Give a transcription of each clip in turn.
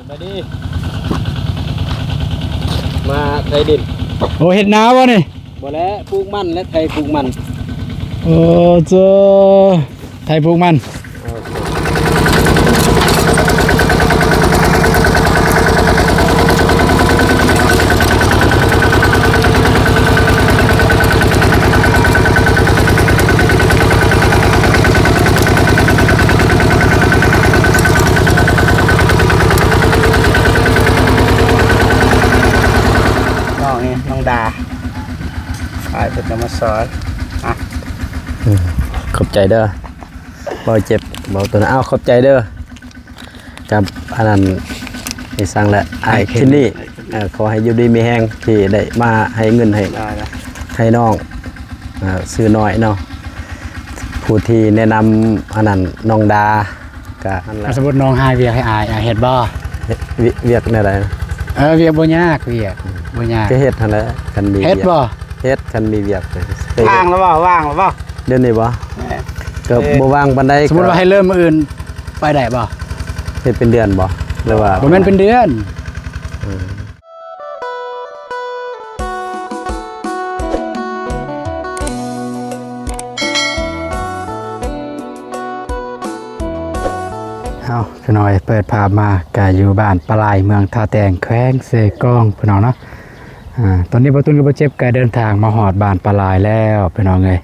ສະບາຍດີ ມາໄຖດິນ. ໂອ້ ເຮັດນາບໍ່ນີ້? ບໍ່ແຫຼະ ປູກມັນແຫຼະ ໄຖປູກມັນ. ເອີ ເຈົ້າ ໄຖປູກມັນ. ນ້ອງນີ້ ນ້ອງດາ ອ້າຍເພິ່ນຈະມາຊ່ອຍ. ອາ ອືມ ຂອບໃຈເດີ້ ເບົາເຈັບ ເບົາໂຕນະ. ເອົາ ຂອບໃຈເດີ້ ກັບອັນນັ້ນ ອີ່ສັງແຫຼະ ອ້າຍຄິນນີ້. ເອີ ຂໍໃຫ້ຢູ່ດີມີແຮງ ທີ່ໄດ້ມາໃຫ້ເງິນໃຫ້ ໃຫ້ນ້ອງ ເອີ ຊື່ນ້ອຍເນາະ ຜູ້ທີ່ແນະນຳອັນນັ້ນ ນ້ອງດາ ກະ ຄັນສົມມຸດນ້ອງຫາວຽກໃຫ້ອ້າຍ ອ້າຍເຮັດບໍ່? ວຽກແນວໃດ? ເອີ ວຽກບໍ່ຍາກ ວຽກບໍ່ຍາກ ກະເຮັດຫັ້ນແຫຼະ ຄັນມີ ເຮັດບໍ່? ເຮັດ ຄັນມີວຽກ. ວ່າງແລ້ວບໍ່? ວ່າງແລ້ວບໍ່? ດຽວນີ້ບໍ່? ແມ່ນ ກະບໍ່ວ່າງປານໃດ. ສົມມຸດວ່າໃຫ້ເລີ່ມມື້ອື່ນ ໄປໄດ້ບໍ່? ເຮັດເປັນເດືອນບໍ່ ຫຼືວ່າ? ບໍ່ແມ່ນເປັນເດືອນ. ເອີ ເອົາ ພີ່ນ້ອງເອີຍ ເປີດພາບມາກະຢູ່ບ້ານປາລາຍ ເມືອງທ່າແຕງ ແຂວງເຊກອງ ພີ່ນ້ອງເນາະ. ອາ ຕອນນີ້ບ່າວຕູນກັບບ່າວເຈັບກະເດີນທາງມາຮອດບ້ານປາລາຍແລ້ວ ພີ່ນ້ອງເອີຍ.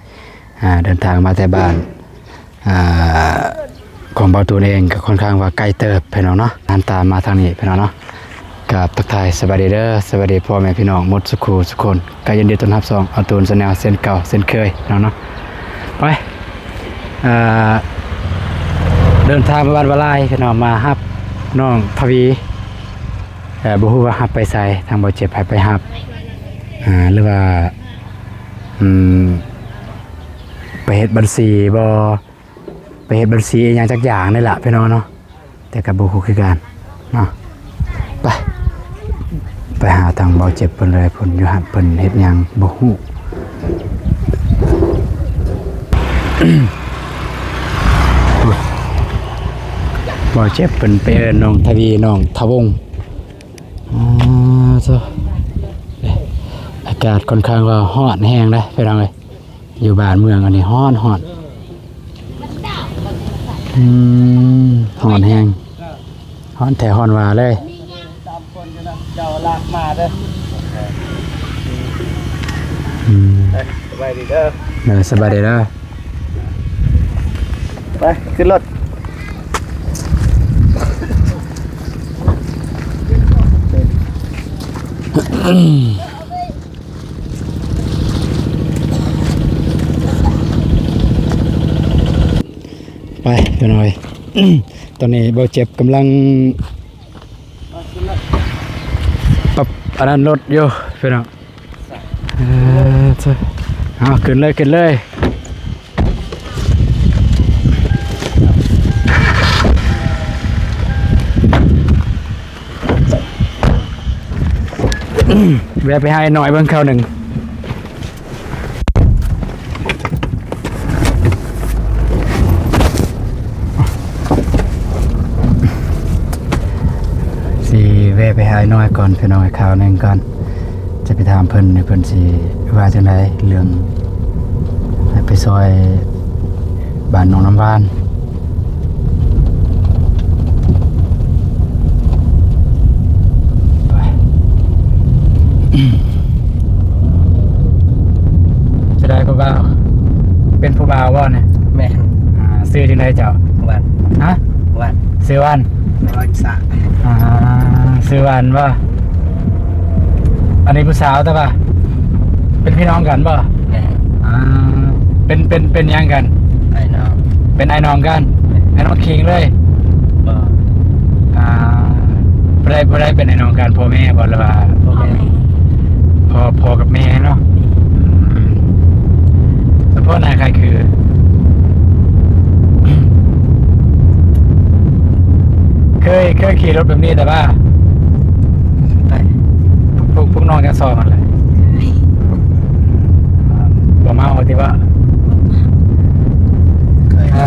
ອາ ເດີນທາງມາແຕ່ບ້ານ ອາ ຂອງບ່າວຕູນເອງກະຄ່ອນຂ້າງວ່າໄກເຕີບ ພີ່ນ້ອງເນາະ. ຫັນຕາມາທາງນີ້ ພີ່ນ້ອງເນາະ. ກາບທັກທາຍສະບາຍດີເດີ້ ສະບາຍດີພໍ່ແມ່ພີ່ນ້ອງໝົດສຸຂູສຸຄົນ ກະຍິນດີຕ້ອນຮັບຊ່ອງອາຕູນແຊນແນວເຊັ່ນເກົ່າເຊັ່ນເຄີຍ ພີ່ນ້ອງເນາະ. ໄປ ເອີ ເດີນທາງມາບ້ານປາລາຍ ພີ່ນ້ອງ ມາຮັບນ້ອງທະວີ. ເອີ ບໍ່ຮູ້ວ່າຮັບໄປໃສ ທາງບ່າວເຈັບໃຫ້ໄປຮັບ ອາ ຫຼືວ່າ ອືມ ໄປເຮັດບັນຊີບໍ່ ໄປເຮັດບັນຊີອີ່ຫຍັງຈັກຢ່າງນີ້ລະ ພີ່ນ້ອງເນາະ. ແຕ່ກະບໍ່ຮູ້ຄືກັນເນາະ. ໄປ ໄປຫາທາງບ່າວເຈັບເພິ່ນເລີຍ ເພິ່ນຢູ່ຫັ້ນ ເພິ່ນເຮັດຫຍັງບໍ່ຮູ້. ບ່າວເຈັບເພິ່ນໄປເອີ້ນນ້ອງທະວີ ນ້ອງທະວົງ. ອາ ໂທ້ ອາກາດຄ່ອນຂ້າງວ່າຮ້ອນແຮງເດ້ ພີ່ນ້ອງເອີຍ. ຢູ່ບ້ານເມືອງອັນນີ້ຮ້ອນ ຮ້ອນ ອືມ ຮ້ອນແຮງ ຮ້ອນແທ້ຮ້ອນວ່າເລີຍ. ອືມ ໄປ ສະບາຍດີເດີ້ ເດີ ສະບາຍດີເດີ້. ໄປ ຂຶ້ນລົດ. ໄປ ພີ່ນ້ອງເອີຍ ຕອນນີ້ບ່າວເຈັບກຳລັງປັບອັນນັ້ນລົດຢູ່ ພີ່ນ້ອງ. ເອີ ເອົາ ຂຶ້ນເລີຍ ຂຶ້ນເລີຍ. ແວ່ໄປຫາອ້າຍນ້ອຍເບິ່ງຄາວໜຶ່ງ ຊິແວ່ໄປຫາອ້າຍນ້ອຍກ່ອນ ພີ່ນ້ອງ ຄາວໜຶ່ງກ່ອນ ຈະໄປຖາມເພິ່ນ ເພິ່ນຊິວ່າຈັ່ງໃດ ເລື່ອງໃຫ້ໄປຊ່ອຍ ບ້ານໜອງນ້ຳຫວານ. ໄປ ຈະໄດ້ຜູ້ບ່າວ ເປັນຜູ້ບ່າວບໍ່ນີ້? ແມ່ນ. ອ່າ ຊື່ຈັ່ງໃດເຈົ້າ? ວັນ. ຮະ? ວັນ. ຊື່ວັນ. ວັນສະ. ອ່າ ຊື່ວັນບໍ່? ອັນນີ້ຜູ້ສາວແຕ່ວ່າ ເປັນພີ່ນ້ອງກັນບໍ່? ແມ່ນ. ອ່າ ເປັນ ເປັນ ເປັນຫຍັງກັນ? ອ້າຍນ້ອງ. ເປັນອ້າຍນ້ອງກັນ? ແມ່ນ. ອ້າຍນ້ອງຄີງເລີຍ? ບໍ່. ອ່າ ຜູ້ໃດ ຜູ້ໃດເປັນອ້າຍນ້ອງກັນ? ພໍ່ແມ່ບໍ່ ຫຼືວ່າ? ພໍ່ແມ່. ພໍ່ ພໍ່ກັບແມ່ເນາະ? ແມ່ນ. ອືມ ສະເພາະໜ້າຄ້າຍຄື ເຄີຍ ເຄີຍຂີ່ລົດແບບນີ້ແຕ່ວ່າ ໄປ ພວກ ພວກ ພວກນ້ອງທັງສອງຫັ້ນແຫຼະ ບໍ່ເມົາຕິວ່າ? ເຄີຍ ເຄີ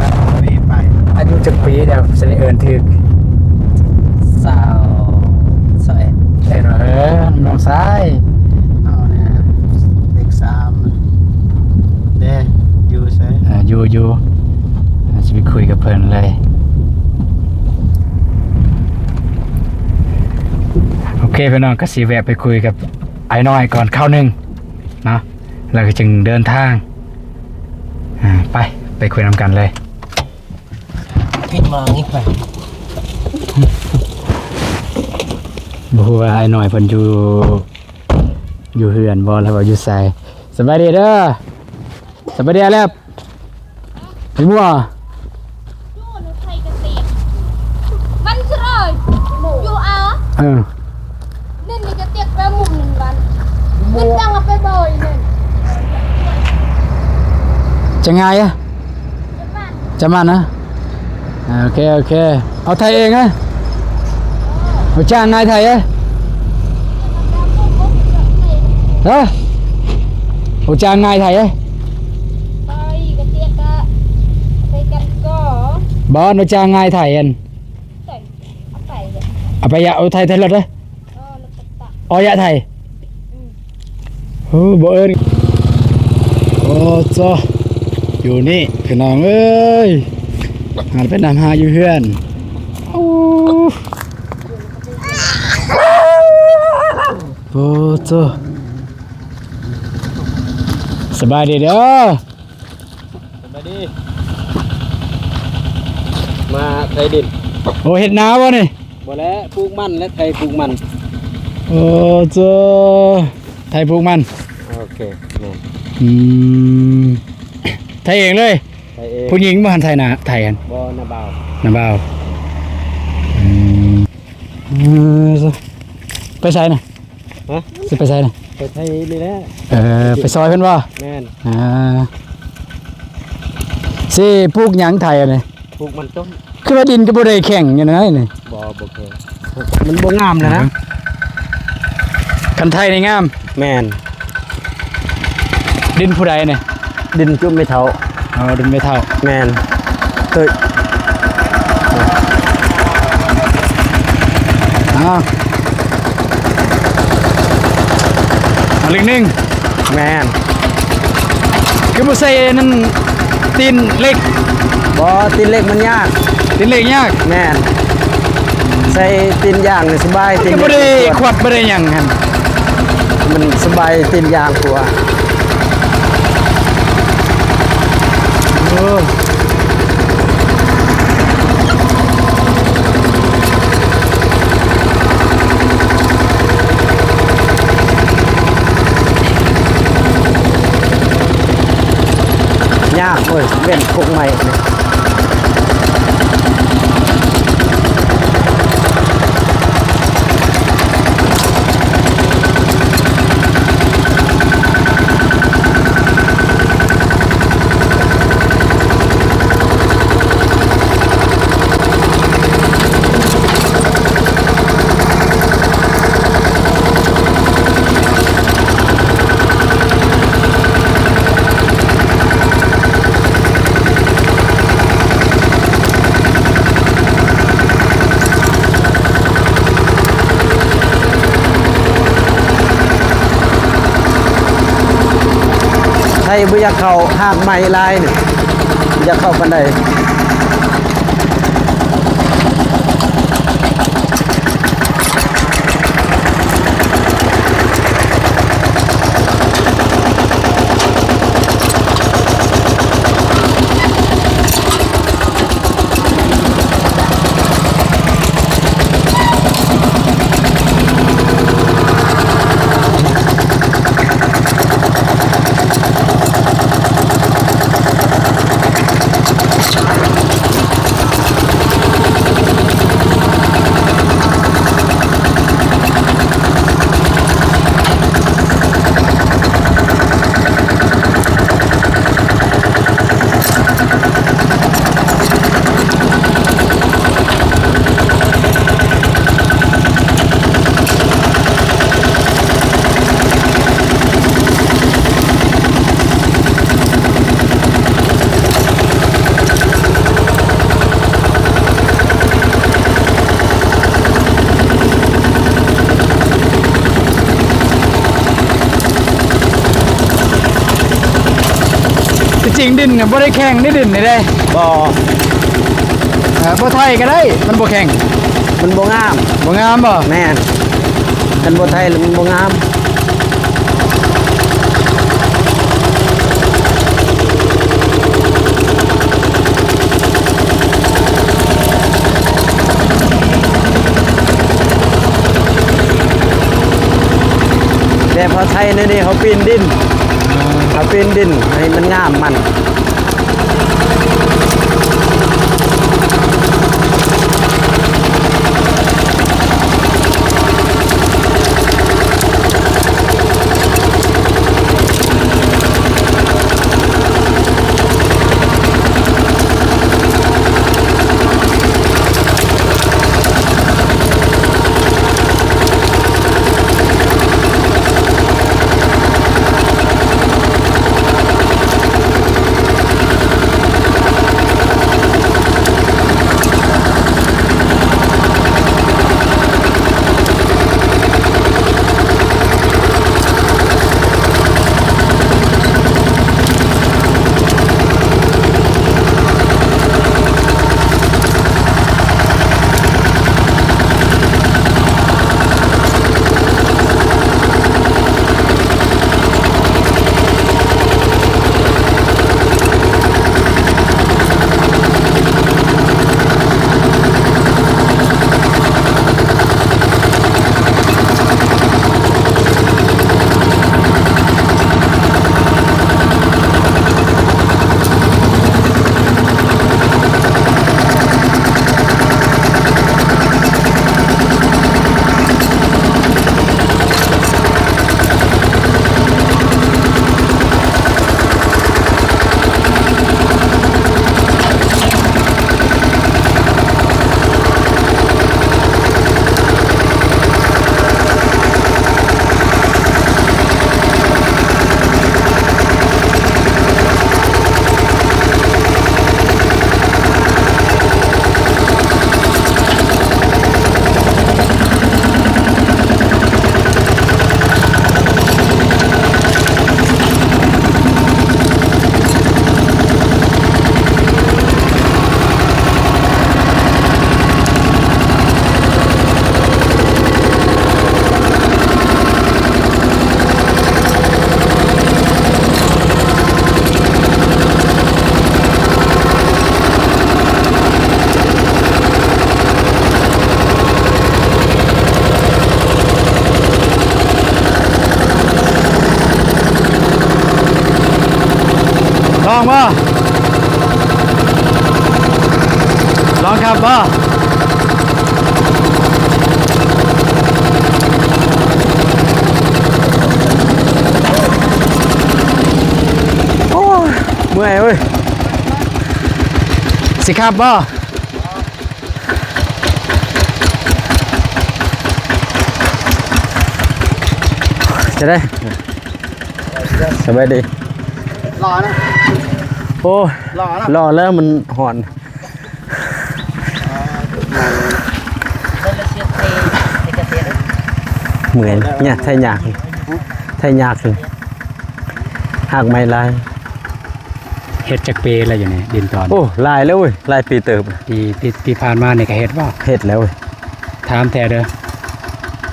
ຍໄປ. ອາຍຸຈັກປີແລ້ວ ຊິໄດ້ເອີ້ນຖືກ? ຊາວ ເຄ ພີ່ນ້ອງ ກໍຊິແວະໄປຄຸຍກັບອ້າຍນ້ອຍກ່ອນຄາວໜຶ່ງເນາະ ແລ້ວກໍຈຶ່ງເດີນທາງ ອ່າ ໄປ ໄປຄຸຍນຳກັນເລີຍ. ຜິດມາອີກໄປ ບໍ່ຮູ້ວ່າອ້າຍນ້ອຍເພິ່ນຢູ່ ຢູ່ເຮືອນບໍ່ ຫຼືວ່າຢູ່ໃສ? ສະບາຍດີເດີ ສະບາຍດີແລັບ ໄປມົວ ມັນສະເລີຍຢູ່ອາ ເອີ ນີ້ນີ້ກະຕຽກໄປມຸມໜຶ່ງບາດ ມັນຈັ່ງເອົາໄປບໍ່ອີກນັ້ນ ຈະງ່າຍ ຈະມັນນະ ອ່າ ໂອເຄ ໂອເຄ ເອົາໄຖເອງເອີ ເອົາຈ້າງງ່າຍໄຖເອີ ຮະ ເອົາຈ້າງງ່າຍໄຖເອີ ບໍ່ ເອົາຈ້າງງ່າຍໄຖອັນ ເອົາໄປ ເອົາໄປ ເອົາໄຖ ໄຖລົດເອີ ອໍ ຢາກໄຖ ໂອ້ ບໍ່ເອີ້ນ ໂອ້ ໂຈ ຢູ່ນີ້ພີ່ນ້ອງເອີຍ ຫາໄປນຳຫາຢູ່ເຮືອນ ໂອ້ ໂອ້ ໂຈ ສະບາຍດີເດີ ສະບາຍດີ ມາໄຖດິນ ໂອ້ ເຮັດນາບໍ່ນີ້? ບໍ່ແລ້ວ ປູກມັນແລະ ໄຖປູກມັນ ໂອ້ ເຈົ້າ ໄຖປູກມັນ ໂອເຄ ແມ່ນ ອືມ ໄຖເອງເລີຍ ໄຖເອງ ຜູ້ຍິງບໍ່ຫັ້ນ ໄຖນາ ໄຖຫັ້ນ ບໍ່ ນ້າບ່າວ ນ້າບ່າວ ອືມ ເອີ ໄປໃສນະ? ຮະ ຊິໄປໃສນະ? ໄປໄຖນີ້ແຫຼະ ເອີ ໄປຊ່ອຍເພິ່ນບໍ່? ແມ່ນ ອ່າ ຊິປູກຫຍັງໄຖອັນນີ້? ປູກມັນຕົ້ນ ຄືວ່າດິນກໍບໍ່ໄດ້ແຂງຢູ່ນະນີ້ ບໍ່ ບໍ່ແຂງ ມັນບໍ່ງາມແລ້ວນະ ຄັນໄຖນີ້ງາມ ແມ່ນ ດິນຜູ້ໃດນີ້? ດິນຈຸແມ່ເຖົ້າ ອໍ ດິນແມ່ເຖົ້າ ແມ່ນ ເອີຍ ອ້າວ ເອົາເລັກໜຶ່ງ ແມ່ນ ຄືບໍ່ໃສ່ນັ້ນ ຕີນເຫຼັກ ບໍ່ ຕີນເຫຼັກມັນຍາກ ຕີນເຫຼັກຍາກ ແມ່ນ ໃສ່ຕີນຢາງນີ້ສະບາຍ ຕີນ ຄືບໍ່ໄດ້ຂວັດບໍ່ໄດ້ຫຍັງຫັ້ນ ມັນສະບາຍຕີນຢາງກວ່າ ໂອ້ ຍາກເວີຍ ເວັ້ນໂຄກໄມ້. ໄທບໍ່ຢາກເຂົ້າຮາກໄມ້ຫຼາຍນີ້ ບໍ່ຢາກເຂົ້າປານໃດ. ທີ່ຈິງດິນນະບໍ່ໄດ້ແຂງເດ້ ດິນນີ້ເດ້. ບໍ່ ເອີ ບໍ່ໄຖກໍໄດ້ ມັນບໍ່ແຂງ ມັນບໍ່ງາມ. ບໍ່ງາມບໍ່? ແມ່ນ. ຄັນບໍ່ໄຖແລ້ວມັນບໍ່ງາມ. ແບບເຮົາໄຖແນວນີ້ ເຮົາປີ້ນດິນ ເຮົາປີ້ນດິນໃຫ້ມັນງາມມັນ. ລອງບໍ່? ລອງຂັບບໍ່? ໂອ້ຍ ເມື່ອຍເວີຍ. ຊິຂັບບໍ່? ຈະໄດ້ ສະບາຍດີ. ຫຼໍ່ນະ ໂອ້ຍ ຫຼໍ່ນະ ຫຼໍ່ແລ້ວມັນຮ້ອນ. ເມື່ອຍ ຍາກ ໄຖຍາກ ໄຖຍາກ ຮາກໄມ້ຫຼາຍ. ເຮັດຈັກປີແລ້ວຢູ່ນີ້ ດິນຕອນ? ໂອ້ ຫຼາຍແລ້ວເວີຍ ຫຼາຍປີເຕີບ. ປີ ປີ ປີຜ່ານມານີ້ກະເຮັດບໍ່? ເຮັດແລ້ວເວີຍ. ຖາມແທ້ເດີ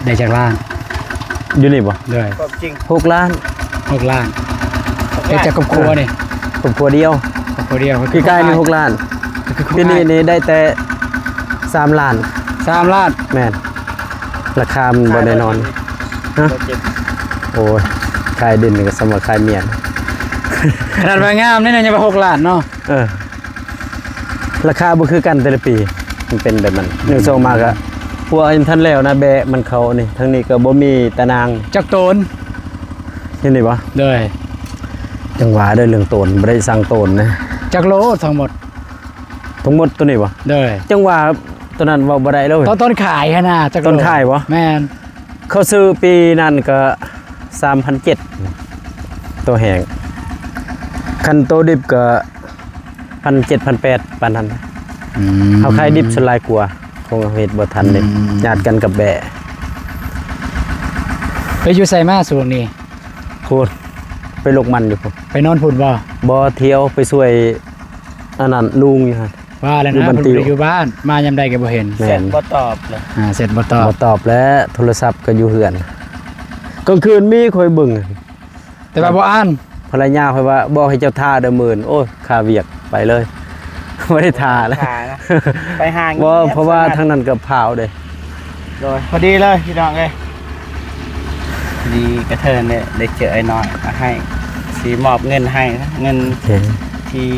ໄດ້ຈັກລ້ານ? ຢູ່ນີ້ບໍ່? ໂດຍ ຄວາມຈິງ ຫົກລ້ານ. ຫົກລ້ານ. ເຮັດຈັກຄອບຄົວນີ້? ຄອບຄົວດຽວ. ຄອບຄົວດຽວ. ປີກາຍນີ້ຫົກລ້ານ ປີນີ້ນີ້ໄດ້ແຕ່ສາມລ້ານ. ສາມລ້ານ. ແມ່ນ. ລາຄາມັນບໍ່ແນ່ນອນ. ຮະ? ໂອ້ຍ ຂາຍດິນນີ້ກະສ່ຳວ່າຂາຍເມຍ. ຂະໜາດວ່າງາມນີ້ນະ ຍັງວ່າຫົກລ້ານເນາະ. ເອີ ລາຄາບໍ່ຄືກັນແຕ່ລະປີ ມັນເປັນແບບນັ້ນ. ໜຶ່ງສອງມາກະ ຫົວຍັງທັນແລ້ວນະ ແບະມັນເຂົ້ານີ້ ທາງນີ້ກະບໍ່ມີຕາໜ່າງ. ຈັກໂຕນ? ເຫັນນີ້ບໍ່? ໂດຍ. ຈັ່ງວ່າເດີ ເລື່ອງໂຕນ ບໍ່ໄດ້ຊັ່ງໂຕນນະ. ຈັກໂລທັງໝົດ? ທັງໝົດໂຕນີ້ບໍ່? ໂດຍ. ຈັ່ງວ່າໂຕນັ້ນເວົ້າບໍ່ໄດ້ເລີຍ. ຕອນ ຕອນຂາຍຫັ້ນນະ ຈັກໂລ? ຕອນຂາຍບໍ່? ແມ່ນ. ເຂົາຊື້ປີນັ້ນກະສາມພັນເຈັດ ໂຕແຫ້ງ. ຄັນໂຕດິບກະພັນເຈັດ ພັນແປດ ປານນັ້ນ. ອືມ ເຮົາຂາຍດິບສ່ວນຫຼາຍກວ່າ ຄົງເຮົາເຮັດບໍ່ທັນເດ້. ອືມ ຍາດກັນກັບແບະ. ໄປຢູ່ໃສມາຊ່ວງນີ້? ພຸ້ນ ໄປລົກມັນຢູ່ພຸ້ນ. ໄປນອນພຸ້ນບໍ່? ບໍ່ ທ່ຽວໄປຊ່ວຍ ອັນນັ້ນລຸງຢູ່ຫັ້ນ. ວ່າແລ້ວນະ ຢູ່ບ້ານຕິວ ເພິ່ນບໍ່ໄດ້ຢູ່ບ້ານ ມາຍາມໃດກໍບໍ່ເຫັນ ແມ່ນ ແຊັດບໍ່ຕອບເລີຍ ອ່າ ແຊັດບໍ່ຕອບ ບໍ່ຕອບແລ້ວ ໂທລະສັບກໍຢູ່ເຮືອນ ກາງຄືນມີຂ້ອຍເບິ່ງ ແຕ່ວ່າບໍ່ອ່ານ ພັນລະຍາຂ້ອຍວ່າ ບອກໃຫ້ເຈົ້າຖ້າເດີມື້ອື່ນ ໂອ້ຍ ຄາວຽກໄປເລີຍ ບໍ່ໄດ້ຖ້າແລ້ວ ບໍ່ໄດ້ຖ້ານະ ໄປຫາ ບໍ່ ເພາະວ່າທາງນັ້ນກໍພ້າວເດ້ ໂດຍ ພໍດີເລີຍພີ່ນ້ອງເອີຍ ດີກະເທີນເດ້ ໄດ້ເຈີອ້າຍນ້ອຍ ໃຫ້ ຊິມອບເງິນໃຫ້ ເງິນ ໂອເຄ ທີ່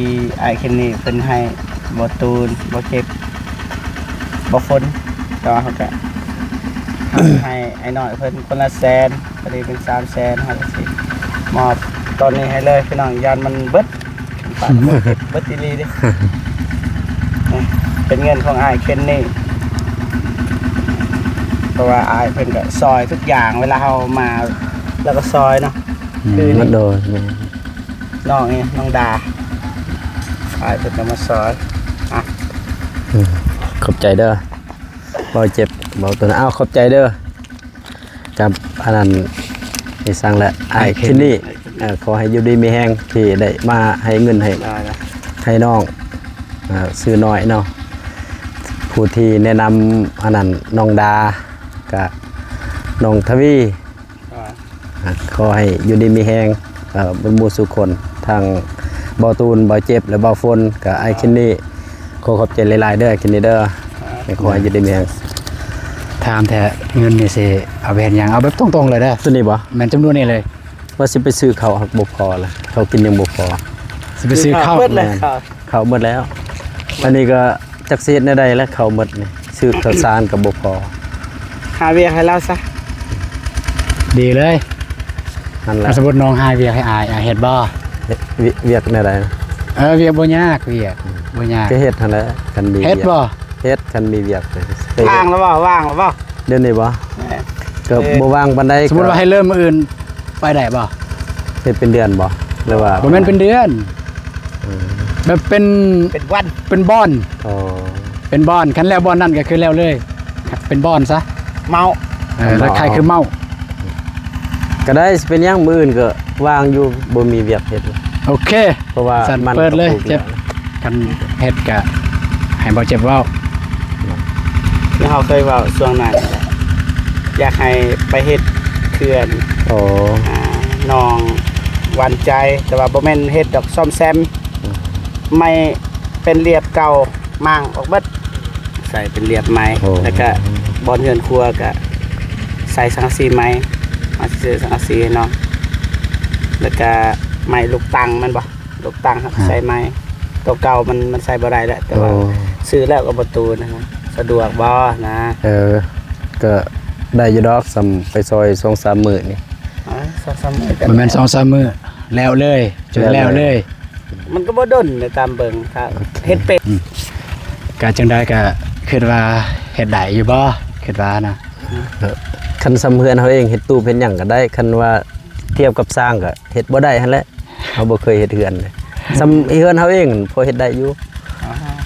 ອ້າຍເຄນນີເພິ່ນໃຫ້ບໍ່ຕູນ ບໍ່ເຈັບ ບໍ່ຝົນ ແຕ່ວ່າເຮົາກະໃຫ້ອ້າຍນ້ອຍເພິ່ນຄົນລະແສນ ພໍດີເປັນສາມແສນ ເຮົາກະຊິມອບຕອນນີ້ໃຫ້ເລີຍພີ່ນ້ອງ ຢ້ານມັນເບິດ ເບິດອີ່ຫຼີເດ້ ເປັນເງິນຂອງອ້າຍເຄນນີ ເພາະວ່າອ້າຍເພິ່ນກະຊ່ອຍທຸກຢ່າງ ເວລາເຮົາມາລາວກະຊ່ອຍເນາະ ອືມ ຄືນີ້ ໂດຍ ແມ່ນ ນ້ອງນີ້ ນ້ອງດາ ອ້າຍເພິ່ນກະມາຊ່ອຍ ອ່ະ ອືມ ຂອບໃຈເດີ ເບົາເຈັບ ເບົາໂຕນະ ອ້າວ ຂອບໃຈເດີ ກັບອັນນັ້ນ ອີ່ສັງແຫຼະ ອ້າຍເຄນນີ ເອີ ຂໍໃຫ້ຢູ່ດີມີແຮງ ທີ່ໄດ້ມາໃຫ້ເງິນໃຫ້ ໄດ້ໆ ໃຫ້ນ້ອງ ເອີ ຊື່ນ້ອຍເນາະ ຜູ້ທີ່ແນະນຳອັນນັ້ນ ນ້ອງດາ ກະນ້ອງທະວີ ອ່າ ຂໍໃຫ້ຢູ່ດີມີແຮງ ເອີ ເບິດໝູ່ສູ່ຄົນ ທັງເບົາຕູນ ເບົາເຈັບ ແລະ ເບົາຝົນ ກະອ້າຍເຄນນີ ຂໍຂອບໃຈຫຼາຍໆເດີ ເຄນນີເດີ ຂໍໃຫ້ຢູ່ດີມີແຮງ ຖາມແທ້ ເງິນນີ້ຊິເອົາໄປເຮັດຫຍັງ? ເອົາແບບຕົງໆເລີຍເດີ ໂຕນີ້ບໍ່? ແມ່ນ ຈຳນວນນີ້ເລີຍ ວ່າຊິໄປຊື້ເຂົ້າ ຫາກບໍ່ພໍລະ ເຂົ້າກິນຍັງບໍ່ພໍ ຊິໄປຊື້ເຂົ້າ ເບິດເລີຍ ແມ່ນ ເຂົ້າ ເຂົ້າໝົດແລ້ວ ອັນນີ້ກໍຈັກຊິເຮັດແນວໃດລະ ເຂົ້າໝົດນີ້ ຊື້ເຂົ້າສານກໍບໍ່ພໍ ຫາວຽກໃຫ້ລາວຊະ ດີເລີຍ ຫັ້ນແຫຼະ ສົມມຸດນ້ອງຫາວຽກໃຫ້ອ້າຍ ອ້າຍເຮັດບໍ່? ວຽກ ວຽກແນວໃດ? ເອີ ວຽກບໍ່ຍາກ ວຽກບໍ່ຍາກ ກໍເຮັດຫັ້ນແຫຼະ ຄັນມີ ເຮັດບໍ່? ເຮັດ ຄັນມີວຽກ ວ່າງແລ້ວບໍ່? ວ່າງແລ້ວບໍ່? ດຽວນີ້ບໍ່? ແມ່ນ ກໍບໍ່ວ່າງປານໃດ ສົມມຸດວ່າໃຫ້ເລີ່ມມື້ອື່ນ ໄປໄດ້ບໍ່? ເຮັດເປັນເດືອນບໍ່? ຫຼືວ່າ ບໍ່ແມ່ນເປັນເດືອນ ອືມ ແບບເປັນ ເປັນວັນ ເປັນບ່ອນ ອໍ ເປັນບ່ອນ ຄັນແລ້ວບ່ອນນັ້ນກໍຄືແລ້ວເລີຍ ເປັນບ່ອນຊະ ເມົາ ເອີ ເມົາ ຄ້າຍໆຄືເມົາ ກໍໄດ້ ຊິເປັນຫຍັງ ມື້ອື່ນກໍວ່າງຢູ່ ບໍ່ມີວຽກເຮັດ ໂອເຄ ເພາະວ່າ ຊັ້ນ ມັນ ເປີດເລີຍ ກໍປູກ ເຈັບ ແລ້ວ ຄັນເຮັດກະໃຫ້ບໍ່ເຈັບເວົ້າ ແລ້ວເຮົາເຄີຍເວົ້າຊ່ວງນັ້ນ ຢາກໃຫ້ໄປເຮັດເຂື່ອນ ໂອ້ ອ່າ ໜອງວັນໃຈ ແຕ່ວ່າບໍ່ແມ່ນເຮັດດອກ ສ້ອມແຊມ ອືມ ໄມ້ເປັນລຽບເກົ່າ ມ້າງອອກເບິດ ໃສ່ເປັນລຽບໃໝ່ ໂອ້ ແລ້ວກະບ່ອນເຮືອນຄົວກະໃສ່ສັງກະສີໃໝ່ ເຮົາຊິຊື້ສັງກະສີໃຫ້ນ້ອງ ແລ້ວກະໄມ້ລູກຕັງແມ່ນບໍ່? ລູກຕັງ ອ່າ ໃສ່ໃໝ່ ໂຕເກົ່າມັນ ມັນໃສ່ບໍ່ໄດ້ແລ້ວ ແຕ່ວ່າ ໂອ້ ຊື້ແລ້ວກໍບໍ່ຕູນະ ສະດວກບໍ່ນະ? ເອີ ກໍໄດ້ຢູ່ດອກ ສ່ຳໄປຊ່ອຍສອງສາມມື້ນີ້ ອ່າ ສອງສາມມື້ ບໍ່ແມ່ນສອງສາມມື້ ແລ້ວເລີຍ ຈົນແລ້ວເລີຍ ແລ້ວເລີຍ ມັນກໍບໍ່ດົນເລີຍ ຕາມເບິ່ງ ຖ້າ ໂອເຄ ເຮັດເປັນ ອືມ ກະຈັ່ງໃດກະຄິດວ່າເຮັດໄດ້ຢູ່ບໍ່? ຄິດວ່ານະ ເອີ ຄັນສ່ຳເຮືອນເຮົາເອງ ເຮັດຕູບເຮັດຫຍັງກໍໄດ້ ຄັນວ່າທຽບກັບສ້າງກໍເຮັດບໍ່ໄດ້ຫັ້ນແຫຼະ ເຮົາບໍ່ເຄີຍເຮັດເຮືອນເດ້ ສ່ຳເຮືອນເຮົາເອງພໍເຮັດໄດ້ຢູ່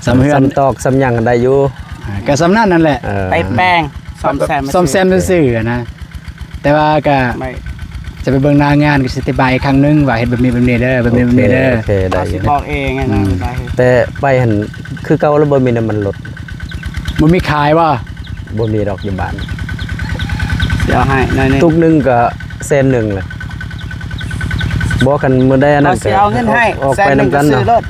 ສ່ຳເຮືອນ ສ່ຳຕອກສ່ຳຫຍັງໄດ້ຢູ່ ອ່າ ກໍສ່ຳນັ້ນນັ້ນແຫຼະ ເອີ ໄປແປງ ສ້ອມແຊມ ສ້ອມແຊມຊື່ໆນະ ແຕ່ວ່າກໍ ຈະໄປເບິ່ງໜ້າງານ ກໍຊິອະທິບາຍອີກຄັ້ງໜຶ່ງວ່າເຮັດແບບນີ້ແບບນີ້ເດີ ແບບນີ້ແບບນີ້ເດີ ໂອເຄ ໂອເຄ ໄດ້ຢູ່ ເຮົາຊິບອກເອງ ອືມ ນະ ໄດ້ ແຕ່ໄປຫັ້ນ ຄືເກົ່າແລ້ວ ບໍ່ມີນ້ຳມັນລົດ ບໍ່ມີຂາຍບໍ່? ບໍ່ມີດອກຢູ່ບ້ານ ຊິເອົາໃຫ້ໜ້ອຍໜຶ່ງ ຕຸກໜຶ່ງກໍແສນໜຶ່ງແຫຼະ ບໍ່ ຄັນມື້ໃດອັນນັ້ນ ເຮົາຊິເອົາເງິນໃຫ້ ອອກ ອອກໄປນຳກັນເນາະ ແສນໜຶ່ງກໍຊື້ໂລດ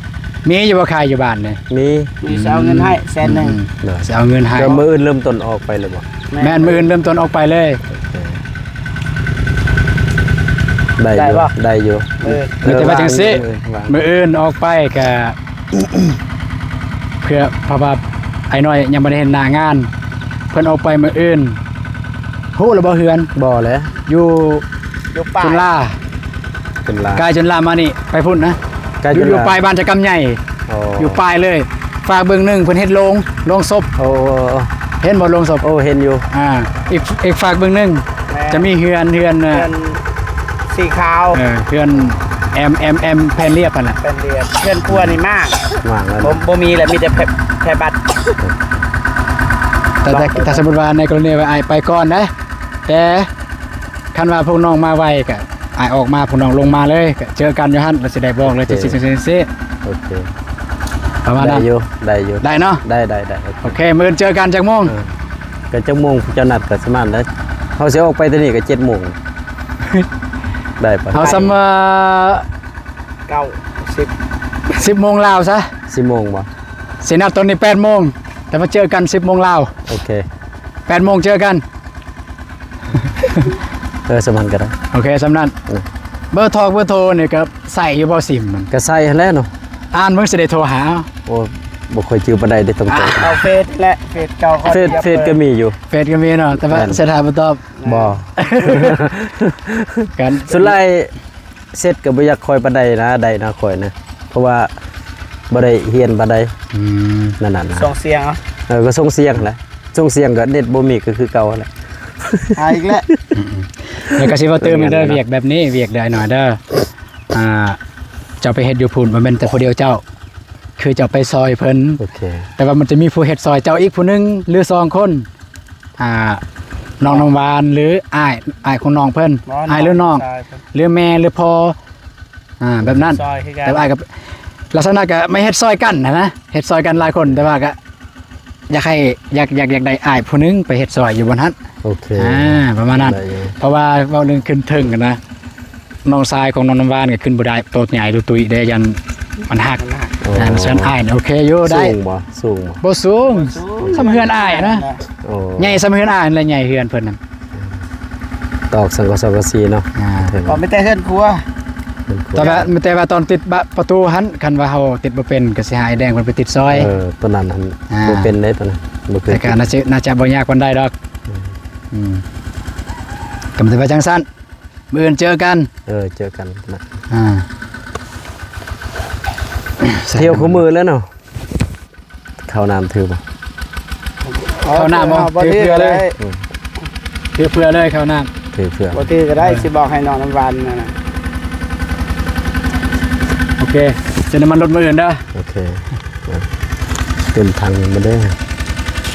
ມີຢູ່ບໍ່ຂາຍຢູ່ບ້ານນີ້? ມີ ມີ ຊິເອົາເງິນໃຫ້ແສນໜຶ່ງ ອືມ ໂດຍ ຊິເອົາເງິນໃຫ້ ກໍມື້ອື່ນເລີ່ມຕົ້ນອອກໄປເລີຍບໍ່? ແມ່ນ ແມ່ນ ມື້ອື່ນເລີ່ມຕົ້ນອອກໄປເລີຍ ໂອເຄ ໄດ້ຢູ່ ໄດ້ບໍ່? ໄດ້ຢູ່ ເອີ ມີແຕ່ວ່າຈັ່ງຊີ້ ມື້ອື່ນອອກໄປກະ ເພື່ອ ເພາະວ່າອ້າຍນ້ອຍຍັງບໍ່ໄດ້ເຫັນໜ້າງານ ເພິ່ນອອກໄປມື້ອື່ນ ຮູ້ແລ້ວບໍ່ເຮືອນ? ບໍ່ແຫຼະ ຢູ່ ຢູ່ປາຍ ຈຸນລາ ຈຸນລາ ກາຍຈຸນລາມານີ້ ໄປພຸ້ນນະ ກາຍຈຸນລາ ຢູ່ ຢູ່ປາຍບ້ານຈະກຳໃຫຍ່ ອໍ ຢູ່ປາຍເລີຍ ຟາກເບື້ອງໜຶ່ງເພິ່ນເຮັດໂລງ ໂລງສົບ ໂອ້ ເຫັນບໍ່ໂລງສົບ? ໂອ້ ເຫັນຢູ່ ອ່າ ອີກ ອີກຟາກເບື້ອງໜຶ່ງ ແມ່ນ ຈະມີເຮືອນ ເຮືອນ ເອີ ເຮືອນສີຂາວ ເອີ ເຮືອນແອມ ແອມ ແອມ ແຜ່ນລຽບຫັ້ນນະ ແຜ່ນລຽບ ເຮືອນຄົວນີ້ມ້າງ ມ້າງແລ້ວ ບໍ່ ບໍ່ມີແລ້ວ ມີແຕ່ແຜ່ ແຜ່ບັດ ແຕ່ ແຕ່ ແຕ່ສົມມຸດວ່າໃນກໍລະນີວ່າອ້າຍໄປກ່ອນເດ້ ແຕ່ຄັນວ່າພວກນ້ອງມາໄວກະ ອ້າຍອອກມາ ພວກນ້ອງລົງມາເລີຍ ກະເຈີກັນຢູ່ຫັ້ນ ລະຊິໄດ້ບອກເລີຍ ໂອເຄ ຈັ່ງຊີ້ ຈັ່ງຊີ້ ຈັ່ງຊີ້ ໂອເຄ ປະມານນັ້ນ ໄດ້ຢູ່ ໄດ້ຢູ່ ໄດ້ເນາະ ໄດ້ ໄດ້ ໄດ້ ໂອເຄ ມື້ອື່ນເຈີກັນຈັກໂມງ? ເອີ ກໍຈັກໂມງເຈົ້ານັດກໍປະມານນັ້ນ ເຮົາຊິອອກໄປແຕ່ນີ້ກໍເຈັດໂມງ ໄດ້ປະ ເຮົາສ່ຳວ່າ ເກົ້າ ສິບ ສິບໂມງລາວຊະ ສິບໂມງບໍ່? ຊິນັດຕອນນີ້ແປດໂມງ ແຕ່ວ່າເຈີກັນສິບໂມງລາວ ໂອເຄ ແປດໂມງເຈີກັນ ເອີ ສ່ຳນັ້ນກໍໄດ້ ໂອເຄ ສ່ຳນັ້ນ ເບີທອກເບີໂທນີ້ກໍໃຊ້ຢູ່ບໍ່ ຊິມມັນ? ກໍໃຊ້ຫັ້ນແຫຼະເນາະ ອ່ານເບິ່ງຊິໄດ້ໂທຫາ ໂອ້ ບໍ່ຄ່ອຍຈື່ປານໃດເດ້ ຕ້ອງ ເອົາເຟສແຫຼະ ເຟສເກົ່າ ເຟສ ເຟສກໍມີຢູ່ ເຟສກໍມີເນາະ ແຕ່ວ່າ ແມ່ນ ສະຖານບໍ່ຕອບ ບໍ່ ກັນ ສ່ວນຫຼາຍ ເຊັດກໍບໍ່ຢາກຄ່ອຍປານໃດນະ ໄດ້ນະຂ້ອຍນະ ເພາະວ່າບໍ່ໄດ້ຮຽນປານໃດ ອືມ ນັ້ນນະ ສົ່ງສຽງເອົາ ເອີ ກໍສົ່ງສຽງແຫຼະ ສົ່ງສຽງກໍເນັດບໍ່ມີກໍຄືເກົ່າຫັ້ນແຫຼະ ຫາອີກແລ້ວ ອືມໆ ແລ້ວກໍຊິເວົ້າຕື່ມອີກເດີ ວຽກແບບນີ້ ວຽກເດີ ອ້າຍນ້ອຍເດີ ອ່າ ເຈົ້າໄປເຮັດຢູ່ພຸ້ນ ບໍ່ແມ່ນແຕ່ຜູ້ດຽວເຈົ້າ ຄືເຈົ້າໄປຊ່ອຍເພິ່ນ ໂອເຄ ແຕ່ວ່າມັນຈະມີຜູ້ເຮັດຊ່ອຍເຈົ້າອີກຜູ້ໜຶ່ງ ຫຼື ສອງຄົນ ອ່າ ນ້ອງນ້ຳຫວານ ຫຼື ອ້າຍ ອ້າຍຂອງນ້ອງເພິ່ນ ອ້າຍ ຫຼື ນ້ອງ ຫຼື ແມ່ ຫຼື ພໍ່ ອ່າ ແບບນັ້ນ ແຕ່ວ່າອ້າຍກໍລັກສະນະກໍມາເຮັດຊ່ອຍກັນຫັ້ນນະ ເຮັດຊ່ອຍກັນຫຼາຍຄົນ ແຕ່ວ່າກໍຢາກໃຫ້ ຢາກ ຢາກ ຢາກໄດ້ອ້າຍຜູ້ໜຶ່ງໄປເຮັດຊ່ອຍຢູ່ບ່ອນຫັ້ນ ໂອເຄ ອ່າ ປະມານນັ້ນ ໄດ້ຢູ່ ເພາະວ່າເວົ້າເລື່ອງຂຶ້ນເທິງຫັ້ນນະ ນ້ອງຊາຍຂອງນ້ອງນ້ຳຫວານກໍຂຶ້ນບໍ່ໄດ້ ໂຕໃຫຍ່ໂຕຕຸ້ຍເດ້ ຢ້ານມັນຫັກ ມັນຫັກ ອ່າ ແລ້ວຊັ້ນອ້າຍໂອເຄຢູ່ ໄດ້ ສູງບໍ່? ສູງບໍ່? ບໍ່ສູງ ບໍ່ສູງ ສ່ຳເຮືອນອ້າຍນະ ໂອ້ ໃຫຍ່ສ່ຳເຮືອນອ້າຍຫັ້ນແຫຼະ ໃຫຍ່ເຮືອນເພິ່ນນັ້ນ ຕອກສັງກະ ສັງກະສີເນາະ ອ່າ ກໍມີແຕ່ເຮືອນຄົວ ເຮືອນຄົວ ແຕ່ວ່າ ແຕ່ວ່າຕອນຕິດປະຕູຫັ້ນ ຄັນວ່າເຮົາຕິດບໍ່ເປັນ ກໍຊິໃຫ້ອ້າຍແດງເພິ່ນໄປຕິດຊ່ອຍ ເອີ ຕົວນັ້ນຫັ້ນ ອ່າ ບໍ່ເປັນເດ້ຕົວນັ້ນ ບໍ່ເຄີຍ ແຕ່ກໍໜ້າຈະ ໜ້າຈະບໍ່ຍາກປານໃດດອກ ອືມ ອືມ ກໍມີແຕ່ວ່າຈັ່ງຊັ້ນ ມື້ອື່ນເຈີກັນ ເອີ ເຈີກັນນະ ອ່າ ທ່ຽວຄູ່ມື້ແລ້ວເນາະ ເຂົ້ານ້ຳຖືບໍ່? ເຂົ້ານ້ຳບໍ່? ຖືເພື່ອເລີຍ ອືມ ຖືເພື່ອເລີຍ ເຂົ້ານ້ຳຖືເພື່ອ ບໍ່ຖືກໍໄດ້ ເອີ ຊິບອກໃຫ້ນ້ອງນ້ຳຫວານນັ້ນນະ ໂອເຄ ເຈີນ້ຳມັນລົດມື້ອື່ນເດີ ໂອເຄ ເຕັມຖັງໝົດເດີ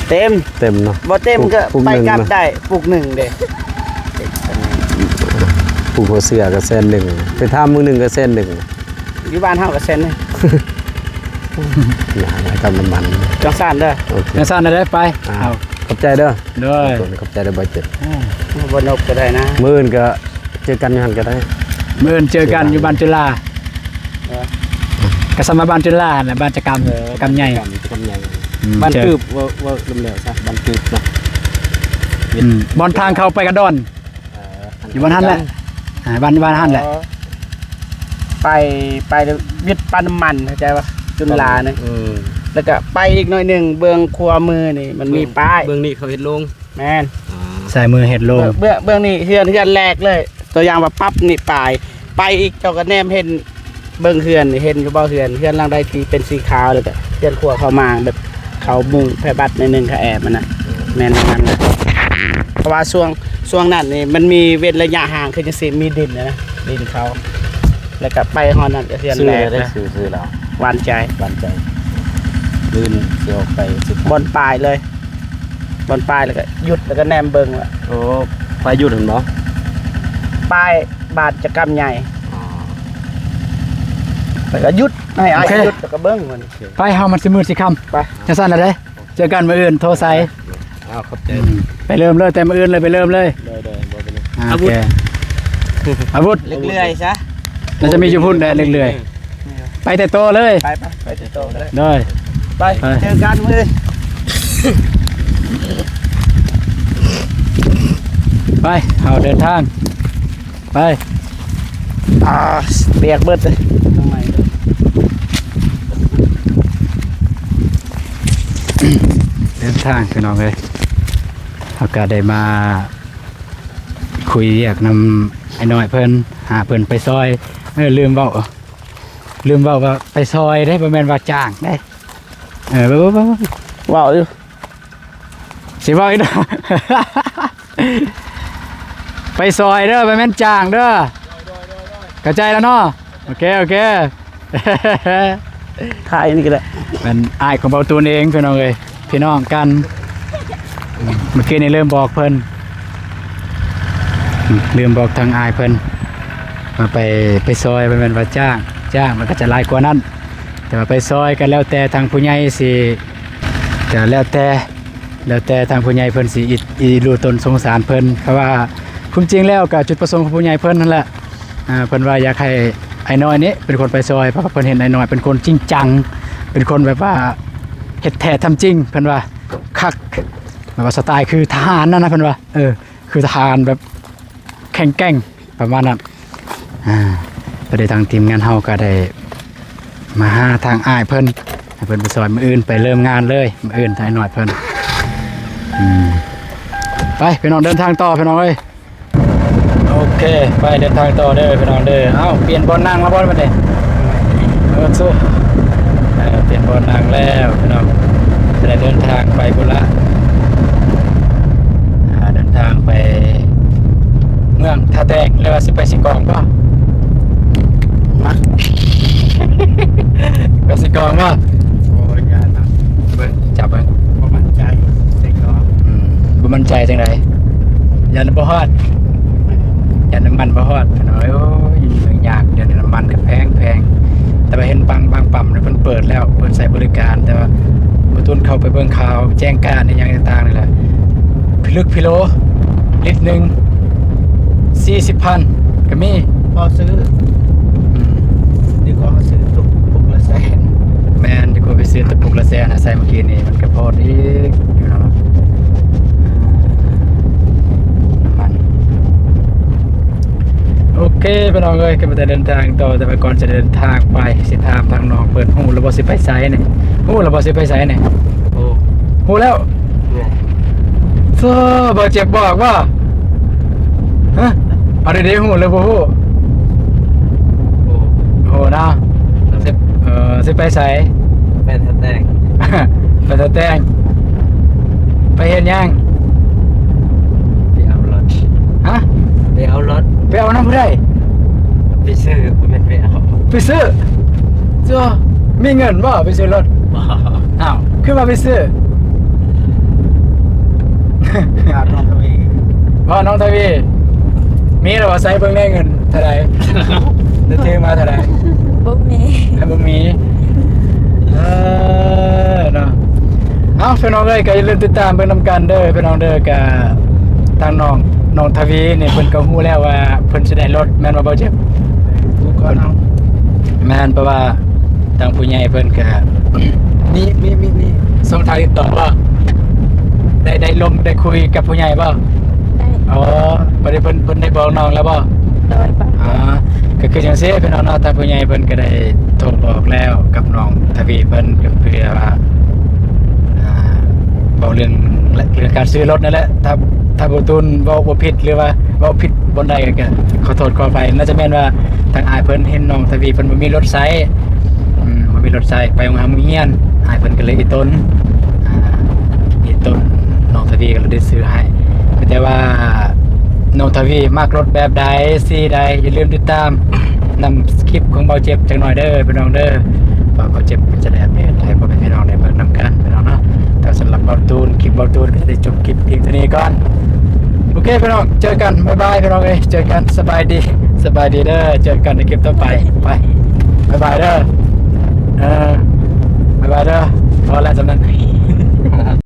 ເຕັມ ເຕັມເນາະ ບໍ່ເຕັມກໍໄປກັບໄດ້ ປຸກໜຶ່ງເດ້ ປຸກຫົວເສືອກໍແສນໜຶ່ງ ໄປຖາມມື້ໜຶ່ງກໍແສນໜຶ່ງ ຢູ່ບ້ານເຮົາກໍແສນໜຶ່ງ ຢ່າງໃນກຳນ້ຳມັນ ຈັ່ງຊັ້ນເດີ ໂອເຄ ຈັ່ງຊັ້ນເດີ ໄປ ອ່າ ເອົາ ຂອບໃຈເດີ ໂດຍ ຂອບໃຈເດີ ບໍ່ເຈັບ ອ່າ ບໍ່ນົບກໍໄດ້ນະ ມື້ອື່ນກໍ ເຈີກັນຢູ່ຫັ້ນກໍໄດ້ ມື້ອື່ນເຈີກັນຢູ່ບ້ານຈຸລາ ເອີ ກໍສຳມາບ້ານຈຸລາຫັ້ນແຫຼະ ບ້ານຈະກຳ ເອີ ຈະກຳໃຫຍ່ ຈະກຳໃຫຍ່ ອືມ ບ້ານກືບ ເວົ້າ ເວົ້າລວມແລ້ວຊະ ບ້ານກືບເນາະ ອືມ ບ່ອນທາງເຂົ້າໄປກະດອນ ເອີ ຢູ່ບ້ານຫັ້ນແຫຼະ ອ່າ ບ້ານ ບ້ານຫັ້ນແຫຼະ ເອີ ໄປ ໄປຫວຽດປ້ຳນ້ຳມັນ ເຂົ້າໃຈບໍ່? ຈຸລານີ້ ອືມ ແລ້ວກໍໄປອີກໜ້ອຍໜຶ່ງ ເບື້ອງຂວາມືນີ້ມັນມີປ້າຍ ເບື້ອງນີ້ເຂົາເຮັດໂລງ ແມ່ນ ອືມ ຊ້າຍມືເຮັດໂລງ ເບື້ອງ ເບື້ອງ ເບື້ອງນີ້ເຮືອນ ເຮືອນແລກເລີຍ ຕົວຢ່າງວ່າປັບນີ້ປາຍ ໄປອີກເຈົ້າກໍແນມເຫັນ ເບິ່ງເຮືອນນີ້ ເຫັນຢູ່ບໍ່? ເຮືອນ ເຮືອນຫຼັງໃດທີ່ເປັນສີຂາວ ແລ້ວກໍເຮືອນຄົວເຂົ້າມາ ແບບເຂົາມຸງແຜ່ບັດໜ້ອຍໜຶ່ງ ຂະແອບມັນນະ ແມ່ນແນວນັ້ນນະ ເພາະວ່າຊ່ວງ ຊ່ວງນັ້ນນີ້ມັນມີເວັ້ນໄລຍະຫ່າງ ຄືຈັ່ງຊີ້ ມີດິນນະ ດິນເຂົາ ແລ້ວກໍໄປຮອດນັ້ນກໍເຮືອນແລກນະ ຊື່ ຊື່ລາວ ຫວານໃຈ ຫວານໃຈ ລື່ນ ຊິອອກໄປ ບ່ອນປ້າຍເລີຍ ບ່ອນປ້າຍ ແລ້ວກໍຢຸດ ແລ້ວກໍແນມເບິ່ງວ່າ ໂອ້ ປ້າຍຢຸດຫັ້ນບໍ່? ປ້າຍບ້ານຈະກຳໃຫຍ່ ອໍ ແລ້ວກໍຢຸດ ໃຫ້ອ້າຍ ໂອເຄ ຢຸດ ແລ້ວກໍເບິ່ງມັນ ໄປ ເຮົາມັນຊິມືດຊິຄ່ຳ ໄປ ຈັ່ງຊັ້ນລະເດ້ ເຈີກັນມື້ອື່ນ ໂທໃສ່ ອ້າວ ຂອບໃຈ ອືມ ໄປເລີ່ມເລີຍ ແຕ່ມື້ອື່ນເລີຍ ໄປເລີ່ມເລີຍ ໂດຍ ໂດຍ ບໍ່ເປັນຫຍັງ ອ່າ ໂອເຄ ອາວຸດ ອາວຸດ ເລັກເລື່ອຍຊະ ແລ້ວຈະມີຢູ່ພຸ້ນແຫຼະ ເລັກເລື່ອຍ ໄປແຕ່ໂຕເລີຍ ໄປ ໄປ ໄປແຕ່ໂຕເລີຍ ໂດຍ ໄປ ໄປ ເຈີກັນມື້ອື່ນ ໄປ ເຮົາເດີນທາງ ໄປ ອ່າ ປຽກເບິດເລີຍ ເດີນທາງພີ່ນ້ອງເອີຍ ເຮົາກໍໄດ້ມາຄຸຍວຽກນຳອ້າຍນ້ອຍເພິ່ນ ຫາເພິ່ນໄປຊ່ອຍ ເອີ ລືມເວົ້າ ລືມເວົ້າວ່າໄປຊ່ອຍເດ້ ບໍ່ແມ່ນວ່າຈ້າງເດ້ ເອີ ເວົ້າຢູ່ ຊິເວົ້າອີກ ໄປຊ່ອຍເດີ ບໍ່ແມ່ນຈ້າງເດີ ເຂົ້າໃຈແລ້ວເນາະ ໂອເຄ ໂອເຄ ຖ່າຍນີ້ກໍໄດ້ ແມ່ນອ້າຍຂອງເບົາຕູນເອງ ພີ່ນ້ອງເອີຍ ພີ່ນ້ອງກັນ ເມື່ອກີ້ນີ້ລືມບອກເພິ່ນ ລືມບອກທາງອ້າຍເພິ່ນ ວ່າໄປ ໄປຊ່ອຍ ບໍ່ແມ່ນວ່າຈ້າງ ຈ້າງມັນກໍຈະຫຼາຍກວ່ານັ້ນ ແຕ່ ວ່າໄປຊອຍກໍແລ້ວແຕ່ທາງຜູ້ໃຫຍ່ຊິ ກໍແລ້ວແຕ່ ແລ້ວແຕ່ທາງຜູ້ໃຫຍ່ເພິ່ນຊິອິດອີ່ຮູ້ຕົນສົງສານເພິ່ນ ເພາະວ່າຄວາມຈິງແລ້ວກໍຈຸດປະສົງຂອງຜູ້ໃຫຍ່ເພິ່ນຫັ້ນແຫຼະ ອ່າ ເພິ່ນວ່າຢາກໃຫ້ອ້າຍນ້ອຍນີ້ເປັນຄົນໄປຊອຍ ເພາະວ່າເພິ່ນເຫັນອ້າຍນ້ອຍເປັນຄົນຈິງຈັງ ເປັນຄົນແບບວ່າເຮັດແທ້ທຳຈິງ ເພິ່ນວ່າຄັກ ແບບວ່າສະໄຕລ໌ຄືທະຫານນັ້ນນະ ເພິ່ນວ່າ ເອີ ຄືທະຫານແບບແຂງແກ່ງປະມານນັ້ນ ອ່າ ກໍໄດ້ທາງທີມງານເຮົາກໍໄດ້ມາຫາທາງອ້າຍເພິ່ນ ໃຫ້ເພິ່ນໄປຊ່ອຍ ມື້ອື່ນໄປເລີ່ມງານເລີຍ ມື້ອື່ນທາງອ້າຍນ້ອຍເພິ່ນ ອືມ ໄປພີ່ນ້ອງ ເດີນທາງຕໍ່ພີ່ນ້ອງເອີຍ ໂອເຄ ໄປເດີນທາງຕໍ່ເດີພີ່ນ້ອງເດີ ເອົ້າ ປ່ຽນບ່ອນນັ່ງແລ້ວບໍ່ບັດນີ້ ເອີ ສູ້ ເອີ ປ່ຽນບ່ອນນັ່ງແລ້ວພີ່ນ້ອງ ຈະໄດ້ເດີນທາງໄປພຸ້ນລະ ອ່າ ເດີນທາງໄປເມືອງທ່າແຕງ ຫຼືວ່າຊິໄປເຊກອງບໍ່? ມາ ໄປເຊກອງບໍ່? ໂອ້ຍ ຢ່ານະ ເບິ່ງ ຈັບເບິ່ງ ບໍ່ໝັ້ນໃຈເຊກອງ ອືມ ບໍ່ໝັ້ນໃຈຈັ່ງໃດ? ຢ້ານບໍ່ຮອດ ຢ້ານນ້ຳມັນບໍ່ຮອດ ໂອ້ຍ ຍາກ ດຽວນີ້ນ້ຳມັນກໍແພງໆ ແຕ່ວ່າເຫັນບາງ ບາງປ້ຳເພິ່ນເປີດແລ້ວ ເປີດໃຊ້ບໍລິການ ແຕ່ວ່າບໍ່ຕຸນເຂົ້າໄປເບິ່ງຂ່າວແຈ້ງການອີ່ຫຍັງຕ່າງໆ ນີ້ແຫຼະ ພິລຶກພິໂລ ລິດໜຶ່ງສີ່ສິບພັນກໍມີ ພໍຊື້ ອືມ ດີກວ່າເຮົາຊື້ຕຸກ ປຸກລະແສນ ແມ່ນ ດີກວ່າໄປຊື້ຕຸກ ລະແສນ ໃສ່ມື້ກີ້ນີ້ມັນກໍພໍດີຢູ່ເນາະ ນ້ຳມັນ ໂອເຄພີ່ນ້ອງເອີຍ ກໍໄປແຕ່ເດີນທາງຕໍ່ ແຕ່ວ່າກ່ອນຈະເດີນທາງໄປ ຊິຖາມທາງນ້ອງເພິ່ນ ຮູ້ແລ້ວບໍ່ຊິໄປໃສນີ້? ຮູ້ແລ້ວບໍ່ຊິໄປໃສນີ້? ໂອ້ ຮູ້ແລ້ວ ແມ່ນ ໂທ້ ບໍ່ເຈັບບອກບໍ່? ຮະ ເອົາດີໆ ຮູ້ຫຼືບໍ່ຮູ້? ໂອ້ ຮູ້ເນາະ ຊິ ເອີ ຊິໄປໃສ? ໄປທ່າແຕງ ໄປທ່າແຕງ ໄປເຮັດຫຍັງ? ໄປເອົາລົດ ຮະ? ໄປເອົາລົດ ໄປເອົານຳຜູ້ໃດ? ໄປຊື້ ບໍ່ແມ່ນໄປເອົາ ໄປຊື້ ໂທ້ ມີເງິນບໍ່ໄປຊື້ລົດ? ບໍ່ ອ້າວ ຄືວ່າໄປຊື້? ຖາມນ້ອງທະວີ ບໍ່ ນ້ອງທະວີ ມີແລ້ວບໍ່? ໃສ່ເບິ່ງແດ່ ເງິນເທົ່າໃດ? ໄດ້ຖືມາເທົ່າໃດ? ບໍ່ມີ ບໍ່ມີ ເອີ ເນາະ ເອົ້າ ພີ່ນ້ອງເອີຍ ກໍຢ່າລືມຕິດຕາມເບິ່ງນຳກັນເດີພີ່ນ້ອງເດີ ກະທາງນ້ອງ ນ້ອງທະວີນີ້ ເພິ່ນກໍຮູ້ແລ້ວວ່າເພິ່ນຊິໄດ້ລົດ ແມ່ນບໍ່ ບ່າວເຈັບ? ຮູ້ກ່ອນເອົາ ແມ່ນ ເພາະວ່າ ທາງຜູ້ໃຫຍ່ເພິ່ນກະມີ ມີ ມີ ມີຊ່ອງທາງຕິດຕໍ່ບໍ່? ໄດ້ ໄດ້ລົມໄດ້ຄຸຍກັບຜູ້ໃຫຍ່ບໍ່? ໄດ້ ອໍ ບັດນີ້ເພິ່ນ ເພິ່ນໄດ້ບອກນ້ອງແລ້ວບໍ່? ໂດຍ ບອກ ອໍ ກໍຄືຈັ່ງຊີ້ພີ່ນ້ອງເນາະ ທາງຜູ້ໃຫຍ່ເພິ່ນກໍໄດ້ໂທບອກແລ້ວກັບນ້ອງທະວີເພິ່ນ ກໍຄືວ່າ ອ່າ ເວົ້າເລື່ອງ ເລື່ອງການຊື້ລົດນັ້ນແຫຼະ ຖ້າ ຖ້າບໍ່ຕູນເວົ້າບໍ່ຜິດ ຫຼືວ່າເວົ້າຜິດບ່ອນໃດກໍຂໍໂທດຂໍອະໄພ ໜ້າຈະແມ່ນວ່າ ທາງອ້າຍເພິ່ນເຫັນນ້ອງທະວີເພິ່ນບໍ່ມີລົດໃຊ້ ອືມ ບໍ່ມີລົດໃຊ້ ໄປໂຮງຮຽນ ອ້າຍເພິ່ນກໍເລີຍອີ່ຕົນ ອ່າ ອີ່ຕົນ ນ້ອງທະວີກໍເລີຍໄດ້ຊື້ໃຫ້ ແຕ່ວ່ານ້ອງທະວີມັກລົດແບບໃດ ສີໃດ ຢ່າລືມຕິດຕາມນຳຄລິບຂອງບ່າວເຈັບຈັກໜ້ອຍເດີພີ່ນ້ອງເດີ ວ່າບ່າວເຈັບຈະໄດ້ອັບເດດໃຫ້ພໍ່ແມ່ພີ່ນ້ອງໄດ້ເບິ່ງນຳກັນພີ່ນ້ອງເນາະ ແຕ່ສຳລັບບ່າວຕູນ ຄລິບບ່າວຕູນກໍຈະໄດ້ຈົບຄລິບພຽງເທົ່ານີ້ກ່ອນ ໂອເຄພີ່ນ້ອງ ເຈີກັນ ບາຍບາຍພີ່ນ້ອງເອີຍ ເຈີກັນ ສະບາຍດີ ສະບາຍດີເດີ ເຈີກັນໃນຄລິບຕໍ່ໄປ ໄປ ບາຍບາຍເດີ ເອີ ບາຍບາຍເດີ ພໍແລ້ວສ່ຳນັ້ນ.